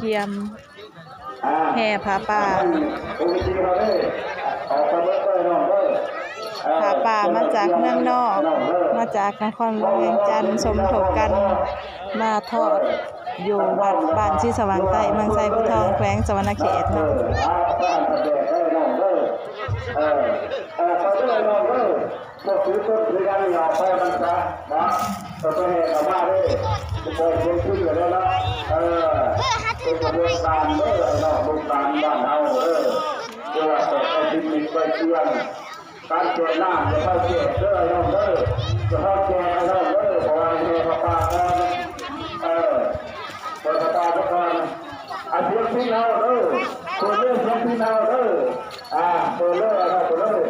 ກຽມແຫ່ຜ້າປ່າ ຜ້າປ່າມາຈາກເມືອງນອກ ມາຈາກນະຄອນຫຼວງວຽງຈັນ ສົມທົບກັນມາທອດຢູ່ວັດບ້ານສີສະຫວ່າງໃຕ້ ເມືອງໄຊພູທອງ ແຂວງສະຫວັນນະເຂດເນາະ. ພວກຖືຕົ້ນຖືຫຍັງນີ້ອອກໄປມັນຊະເນາະ ເອີ ໄປແຫ່ເຂົ້າມາເດີ ຊິປ່ອຍສຽງພິນແລ້ວເນາະ ເອີ ເປັນຂະບວນການເດີ ໄອ້ນ້ອງລູກຫຼານບ້ານເຮົາເດີ ເພື່ອວ່າແຂກໄປພິກນິກໄປທ່ຽວ ການແຈກນ້ຳຈະເຝົ້າແຈກເດີ ໄອ້ນ້ອງເດີ ຈະເຝົ້າແຈກ ໄອ້ນ້ອງເດີ ເພາະວ່າແຫ່ຜ້າປ່າກ່ອນ ເອີ ປ່ອຍຜ້າປ່າຊະກ່ອນ ອາ ສຽງພິນເຮົາເດີ ເປີດເລີຍ ສຽງພິນເຮົາເດີ ອາ ເປີດເລີຍ ເອົາເປີດເລີຍ.